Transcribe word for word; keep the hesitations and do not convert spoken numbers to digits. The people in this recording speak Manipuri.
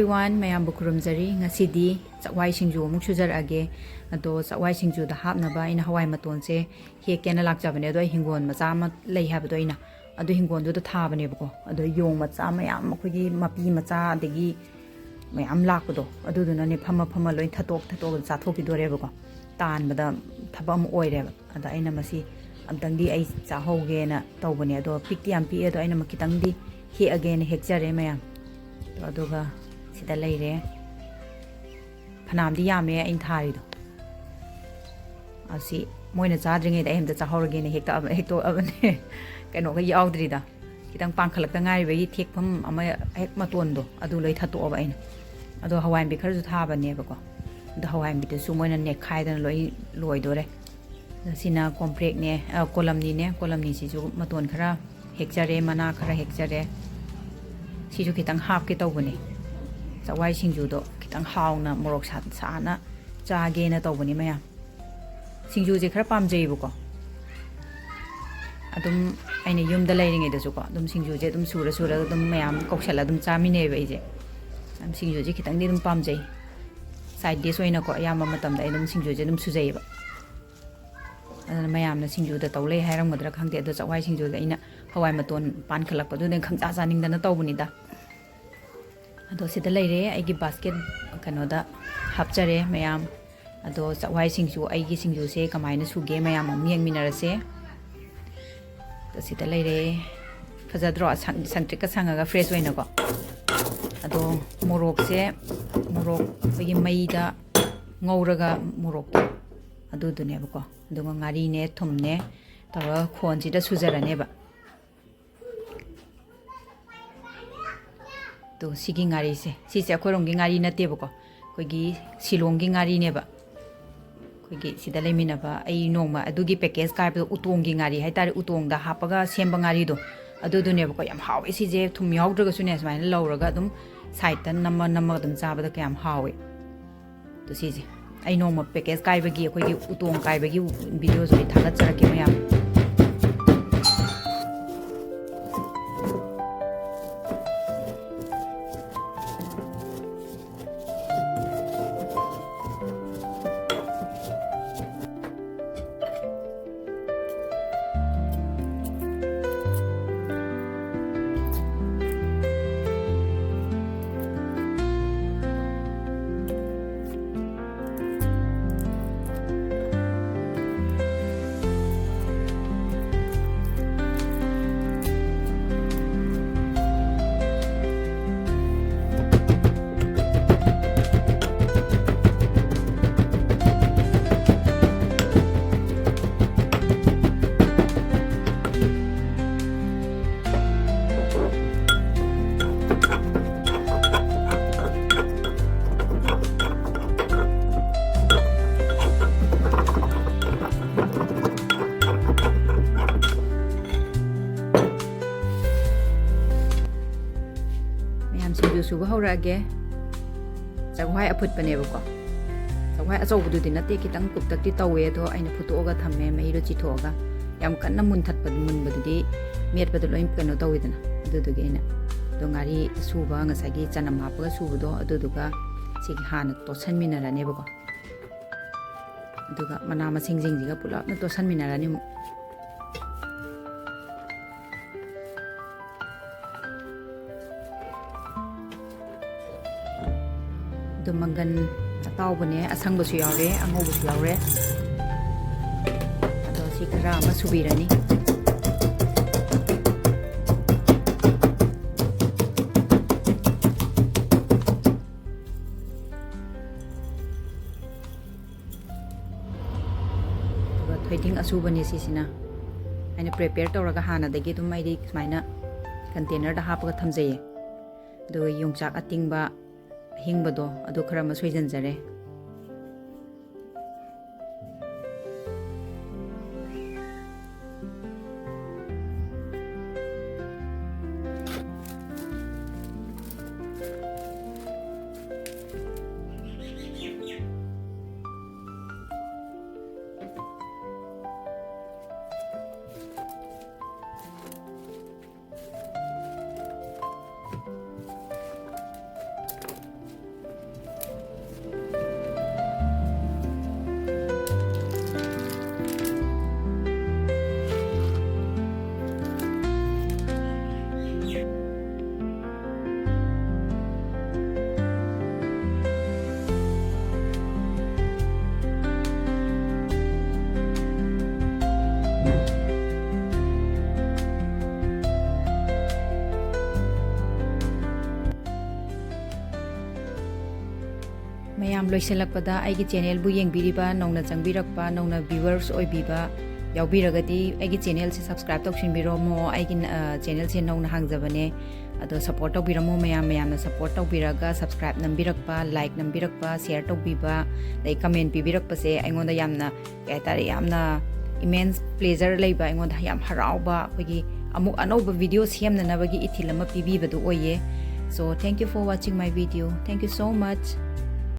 One, ꯃꯌꯥꯝꯕꯨ ꯈꯨꯔꯨꯝꯖꯔꯤ꯫ ꯉꯁꯤꯗꯤ ꯆꯥꯛꯋꯥꯏ ꯁꯤꯡꯖꯨ ꯑꯃꯨꯛ ꯁꯨꯖꯔꯛꯑꯒꯦ꯫ ꯑꯗꯣ ꯆꯥꯛꯋꯥꯏ ꯁꯤꯡꯖꯨꯗ ꯍꯥꯞꯅꯕ ꯑꯩꯅ ꯍꯋꯥꯏ ꯃꯇꯣꯟꯁꯦ ꯍꯦꯛꯀꯦꯅ ꯂꯥꯛꯆꯕꯅꯦ꯫ ꯑꯗꯣ ꯑꯩ ꯍꯤꯡꯒꯣꯜ ꯃꯆꯥ ꯑꯃ ꯂꯩ ꯍꯥꯏꯕꯗꯣ ꯑꯩꯅ, ꯑꯗꯨ ꯍꯤꯡꯒꯣꯜꯗꯨꯗ ꯊꯥꯕꯅꯦꯕꯀꯣ꯫ ꯑꯗꯣ ꯌꯣꯡ ꯃꯆꯥ ꯃꯌꯥꯝ, ꯑꯩꯈꯣꯏꯒꯤ ꯃꯄꯤ ꯃꯆꯥ, ꯑꯗꯒꯤ ꯃꯌꯥꯝ ꯂꯥꯛꯄꯗꯣ, ꯑꯗꯨꯗꯨꯅꯅꯦ ꯐꯝꯃ ꯐꯝꯃ ꯂꯣꯏ ꯊꯠꯇꯣꯛ ꯊꯠꯇꯣꯛꯑꯒ ꯆꯥꯊꯣꯛꯈꯤꯗꯣꯔꯦꯕꯀꯣ꯫ ꯇꯥꯟꯕꯗ ꯊꯕꯛ ꯑꯃ ꯑꯣꯏꯔꯦꯕ꯫ ꯑꯗ ꯑꯩꯅ ꯃꯁꯤ ꯑꯝꯇꯪꯗꯤ ꯑꯩ ꯆꯥꯍꯧꯒꯦꯅ ꯇꯧꯕꯅꯦ꯫ ꯑꯗꯣ ꯄꯤꯛꯇꯤ ꯌꯥꯝ ꯄꯤꯛꯑꯦ꯫ ꯑꯗꯣ ꯑꯩꯅ ꯈꯤꯇꯪꯗꯤ ꯍꯦꯛꯑꯒꯦꯅ ꯍꯦꯛꯆꯔꯦ ꯃꯌꯥꯝ꯫ ꯑꯗꯨꯒ ꯁꯤꯗ ꯂꯩꯔꯦ꯫ ꯐꯅꯌꯥꯝꯗꯤ ꯌꯥꯝꯃꯦ ꯑꯩꯅ ꯊꯥꯔꯤꯗꯣ꯫ ꯑꯁꯤ ꯃꯣꯏꯅ ꯆꯥꯗ꯭ꯔꯤꯉꯩꯗ ꯑꯩ ꯑꯝꯇ ꯆꯥꯍꯧꯔꯒꯦꯅ ꯍꯦꯛꯇ-, ꯍꯦꯛꯇꯣꯛꯑꯕꯅꯦ꯫ ꯀꯩꯅꯣꯒ ꯌꯥꯎꯗ꯭ꯔꯤꯗ꯫ ꯈꯤꯇꯪ ꯄꯥꯡꯈꯠꯂꯛꯇ ꯉꯥꯏꯔꯤꯕꯒꯤ ꯊꯦꯛꯐꯝ ꯑꯃ ꯍꯦꯛ ꯃꯇꯣꯟꯗꯣ ꯑꯗꯨ ꯂꯣꯏ ꯊꯠꯇꯣꯛꯑꯕ ꯑꯩꯅ꯫ ꯑꯗꯣ ꯍꯋꯥꯏꯟꯕꯤ ꯈꯔꯁꯨ ꯊꯥꯕꯅꯦꯕꯀꯣ꯫ ꯑꯗꯣ ꯍꯋꯥꯏꯟꯕꯤꯗꯨꯁꯨ ꯃꯣꯏꯅ ꯅꯦꯛꯈꯥꯏꯗꯅ ꯂꯣꯏ ꯂꯣꯏꯗꯣꯔꯦ꯫ ꯑꯗꯣ ꯁꯤꯅ ꯀꯣꯝꯄ꯭ꯔꯦꯛꯅꯦ, ꯑ, ꯀꯣꯂꯝꯅꯤꯅꯦ꯫ ꯀꯣꯂꯝꯅꯤꯁꯤꯁꯨ ꯃꯇꯣꯟ ꯈꯔ ꯍꯦꯛꯆꯔꯦ, ꯃꯅꯥ ꯈꯔ ꯍꯦꯛꯆꯔꯦ꯫ ꯁꯤꯁꯨ ꯈꯤꯇꯪ ꯍꯥꯞꯀꯦ ꯇꯧꯕꯅꯦ꯫ ꯆꯥꯛꯋꯥꯏ ꯁꯤꯡꯖꯨꯗꯣ ꯈꯤꯇꯪ ꯍꯥꯎꯅ ꯃꯣꯔꯣꯛ ꯁꯥ-, ꯁꯥꯅ ꯆꯥꯒꯦꯅ ꯇꯧꯕꯅꯤ ꯃꯌꯥꯝ꯫ ꯁꯤꯡꯖꯨꯁꯦ ꯈꯔ ꯄꯥꯝꯖꯩꯌꯦꯕꯀꯣ꯫ ꯑꯗꯨꯝ ꯑꯩꯅ ꯌꯨꯝꯗ ꯂꯩꯔꯤꯉꯩꯗꯁꯨꯀꯣ, ꯑꯗꯨꯝ ꯁꯤꯡꯖꯨꯁꯦ ꯑꯗꯨꯝ ꯁꯨꯔ ꯁꯨꯔꯒ ꯑꯗꯨꯝ ꯃꯌꯥꯝ ꯀꯧꯁꯜꯂ ꯑꯗꯨꯝ ꯆꯥꯃꯤꯟꯅꯩꯌꯦꯕ ꯑꯩꯁꯦ꯫ ꯑꯗꯨꯝ ꯁꯤꯡꯖꯨꯁꯦ ꯈꯤꯇꯪꯗꯤ ꯑꯗꯨꯝ ꯄꯥꯝꯖꯩ꯫ Side dish ꯑꯣꯏꯅꯀꯣ, ꯑꯌꯥꯝꯕ ꯃꯇꯝꯗ ꯑꯩ ꯑꯗꯨꯝ ꯁꯤꯡꯖꯨꯁꯦ ꯑꯗꯨꯝ ꯁꯨꯖꯩꯌꯦꯕ꯫ ꯑꯗꯨꯅ ꯃꯌꯥꯝꯅ ꯁꯤꯡꯖꯨꯗ ꯇꯧ ꯂꯩ ꯍꯥꯏꯔꯝꯒꯗ꯭ꯔꯥ ꯈꯪꯗꯦ, ꯑꯗꯣ ꯆꯥꯛꯋꯥꯏ ꯁꯤꯡꯖꯨꯗ ꯑꯩꯅ ꯍꯋꯥꯏ ꯃꯇꯣꯟ ꯄꯥꯟꯈꯠꯂꯛꯄꯗꯨꯗ ꯈꯪꯆꯥ ꯆꯥꯅꯤꯡꯗꯅ ꯇꯧꯕꯅꯤꯗ꯫ ꯑꯗꯣ ꯁꯤꯗ ꯂꯩꯔꯦ ꯑꯩꯒꯤ basket, ꯀꯩꯅꯣꯗ ꯍꯥꯞꯆꯔꯦ ꯃꯌꯥꯝ꯫ ꯑꯗꯣ ꯆꯥꯛꯋꯥꯏ ꯁꯤꯡꯖꯨ, ꯑꯩꯒꯤ ꯁꯤꯡꯖꯨꯁꯦ ꯀꯃꯥꯏꯅ ꯁꯨꯒꯦ ꯃꯌꯥꯝ ꯑꯃꯨꯛ ꯌꯦꯡꯃꯤꯟꯅꯔꯁꯦ꯫ ꯑꯗꯣ ꯁꯤꯗ ꯂꯩꯔꯦ꯫ ꯐꯖꯗ꯭ꯔꯣ? ꯁꯪ-, ꯁꯪꯇ꯭ꯔꯤꯛꯀ ꯁꯪꯉꯒ fresh ꯑꯣꯏꯅꯀꯣ꯫ ꯑꯗꯣ ꯃꯣꯔꯣꯛꯁꯦ, ꯃꯣꯔꯣꯛ ꯑꯩꯈꯣꯏꯒꯤ ꯃꯩꯗ ꯉꯧꯔꯒ ꯃꯣꯔꯣꯛꯇꯣ ꯑꯗꯨꯗꯨꯅꯦꯕꯀꯣ꯫ ꯑꯗꯨꯒ ꯉꯥꯔꯤꯅꯦ, ꯊꯨꯝꯅꯦ ꯇꯧꯔꯒ ꯈꯣꯟꯁꯤꯗ ꯁꯨꯖꯔꯅꯦꯕ꯫ ꯑꯗꯣ ꯁꯤꯒꯤ ꯉꯥꯔꯤꯁꯦ, ꯁꯤꯁꯦ ꯑꯩꯈꯣꯏꯔꯣꯝꯒꯤ ꯉꯥꯔꯤ ꯅꯠꯇꯦꯕꯀꯣ, ꯑꯩꯈꯣꯏꯒꯤ ꯁꯤꯂꯣꯡꯒꯤ ꯉꯥꯔꯤꯅꯦꯕ꯫ ꯑꯩꯈꯣꯏꯒꯤ ꯁꯤꯗ ꯂꯩꯃꯤꯟꯅꯕ ꯑꯩ ꯅꯣꯡꯃ ꯑꯗꯨꯒꯤ package ꯀꯥꯏꯕꯗꯣ, ꯎꯇꯣꯡꯒꯤ ꯉꯥꯔꯤ ꯍꯥꯏꯇꯥꯔꯦ, ꯎꯇꯣꯡꯗ ꯍꯥꯞꯄꯒ ꯁꯦꯝꯕ ꯉꯥꯔꯤꯗꯣ, ꯑꯗꯨꯗꯨꯅꯦꯕꯀꯣ꯫ ꯌꯥꯝ ꯍꯥꯎꯋꯦ ꯁꯤꯁꯦ, ꯊꯨꯝ ꯌꯥꯎꯗ꯭ꯔꯒꯁꯨꯅꯦ, ꯁꯨꯃꯥꯏꯅ ꯂꯧꯔꯒ ꯑꯗꯨꯝ sideꯇ ꯅꯝꯃ ꯅꯝꯃꯒ ꯑꯗꯨꯝ ꯆꯥꯕꯗ ꯀꯌꯥꯝ ꯍꯥꯎꯋꯦ꯫ ꯑꯗꯣ ꯁꯤꯁꯦ ꯑꯩ ꯅꯣꯡꯃ package ꯀꯥꯏꯕꯒꯤ ꯑꯩꯈꯣꯏꯒꯤ ꯎꯇꯣꯡ ꯀꯥꯏꯕꯒꯤ videoꯁꯨ ꯑꯩ ꯊꯥꯒꯠꯆꯔꯛꯀꯦ ꯃꯌꯥꯝ꯫ ꯄꯨꯔꯛꯑꯒꯦ꯫ ꯆꯥꯛꯍꯋꯥꯏ ꯑꯐꯨꯠꯄꯅꯦꯕꯀꯣ꯫ ꯆꯥꯛꯍꯋꯥꯏ ꯑꯆꯧꯕꯗꯨꯗꯤ ꯅꯠꯇꯦ, ꯈꯤꯇꯪ ꯀꯨꯞꯇꯛꯇꯤ ꯇꯧꯋꯦ, ꯑꯗꯣ ꯑꯩꯅ ꯐꯨꯠꯇꯣꯛꯑꯒ ꯊꯝꯃꯦ, ꯃꯍꯤꯗꯣ ꯆꯤꯊꯣꯛꯑꯒ꯫ ꯌꯥꯝ ꯀꯟꯅ ꯃꯨꯟꯊꯠꯄ, ꯃꯨꯟꯕꯗꯨꯗꯤ ꯃꯦꯠꯄꯗ ꯂꯣꯏ ꯀꯩꯅꯣ ꯇꯧꯋꯤꯗꯅ, ꯑꯗꯨꯗꯨꯒꯤ ꯑꯩꯅ꯫ ꯑꯗꯣ ꯉꯥꯔꯤ ꯑꯁꯨꯕ, ꯉꯁꯥꯏꯒꯤ ꯆꯅꯝ ꯍꯥꯞꯄꯒ ꯁꯨꯕꯗꯣ, ꯑꯗꯨꯗꯨꯒ ꯁꯤꯒꯤ ꯍꯥꯟꯅ ꯇꯣꯠꯁꯟꯃꯤꯟꯅꯔꯅꯦꯕꯀꯣ꯫ ꯑꯗꯨꯒ ꯃꯅꯥ ꯃꯁꯤꯡꯁꯤꯡꯁꯤꯒ ꯄꯨꯂꯞꯅ ꯇꯣꯠꯁꯟꯃꯤꯟꯅꯔꯅꯤ ꯑꯃꯨꯛ꯫ ꯑꯗꯨ ꯃꯪꯒꯟ ꯑꯇꯥꯎꯕꯅꯦ, ꯑꯁꯪꯕꯁꯨ ꯌꯥꯎꯔꯦ, ꯑꯉꯧꯕꯁꯨ ꯌꯥꯎꯔꯦ꯫ ꯑꯗꯣ ꯁꯤ ꯈꯔ ꯑꯃ ꯁꯨꯕꯤꯔꯅꯤ꯫ ꯑꯗꯨꯒ ꯊꯣꯏꯗꯤꯡ ꯑꯁꯨꯕꯅꯦ ꯁꯤꯁꯤꯅ꯫ ꯑꯩꯅ prepare ꯇꯧꯔꯒ ꯍꯥꯟꯅꯗꯒꯤ ꯑꯗꯨꯝ ꯑꯩꯗꯤ ꯁꯨꯃꯥꯏꯅ container ꯗ ꯍꯥꯞꯄꯒ ꯊꯝꯖꯩꯌꯦ꯫ ꯑꯗꯨꯒ ꯌꯣꯡꯆꯥꯛ ꯑꯇꯤꯡꯕ ꯑꯍꯤꯡꯕꯗꯣ, ꯑꯗꯨ ꯈꯔ ꯑꯃ ꯁꯣꯏꯖꯟꯖꯔꯦ꯫ ꯃꯌꯥꯝ, ꯂꯣꯏꯁꯤꯜꯂꯛꯄꯗ ꯑꯩꯒꯤ channel ꯕꯨ ꯌꯦꯡꯕꯤꯔꯤꯕ, ꯅꯧꯅ ꯆꯪꯕꯤꯔꯛꯄ, ꯅꯧꯅ viewers ꯑꯣꯏꯕꯤꯕ ꯌꯥꯎꯕꯤꯔꯒꯗꯤ ꯑꯩꯒꯤ channel ꯁꯦ subscribe ꯇꯧꯁꯤꯟꯕꯤꯔꯝꯃꯣ꯫ ꯑꯩꯒꯤ, ꯑ, channel ꯁꯦ ꯅꯧꯅ ꯍꯥꯡꯖꯕꯅꯦ꯫ ꯑꯗꯣ support ꯇꯧꯕꯤꯔꯝꯃꯣ ꯃꯌꯥꯝ꯫ ꯃꯌꯥꯝꯅ support ꯇꯧꯕꯤꯔꯒ subscribe ꯅꯝꯕꯤꯔꯛꯄ, like ꯅꯝꯕꯤꯔꯛꯄ, share ꯇꯧꯕꯤꯕ, ꯑꯗꯩ comment ꯄꯤꯕꯤꯔꯛꯄꯁꯦ ꯑꯩꯉꯣꯟꯗ ꯌꯥꯝꯅ, ꯀꯩ ꯍꯥꯏꯇꯥꯔꯦ, ꯌꯥꯝꯅ immense pleasure ꯂꯩꯕ, ꯑꯩꯉꯣꯟꯗ ꯌꯥꯝ ꯍꯔꯥꯎꯕ, ꯑꯩꯈꯣꯏꯒꯤ ꯑꯃꯨꯛ ꯑꯅꯧꯕ video ꯁꯦꯝꯅꯅꯕꯒꯤ ꯏꯊꯤꯜ ꯑꯃ ꯄꯤꯕꯤꯕꯗꯨ ꯑꯣꯏꯌꯦ꯫ So thank you for watching my video. Thank you so much.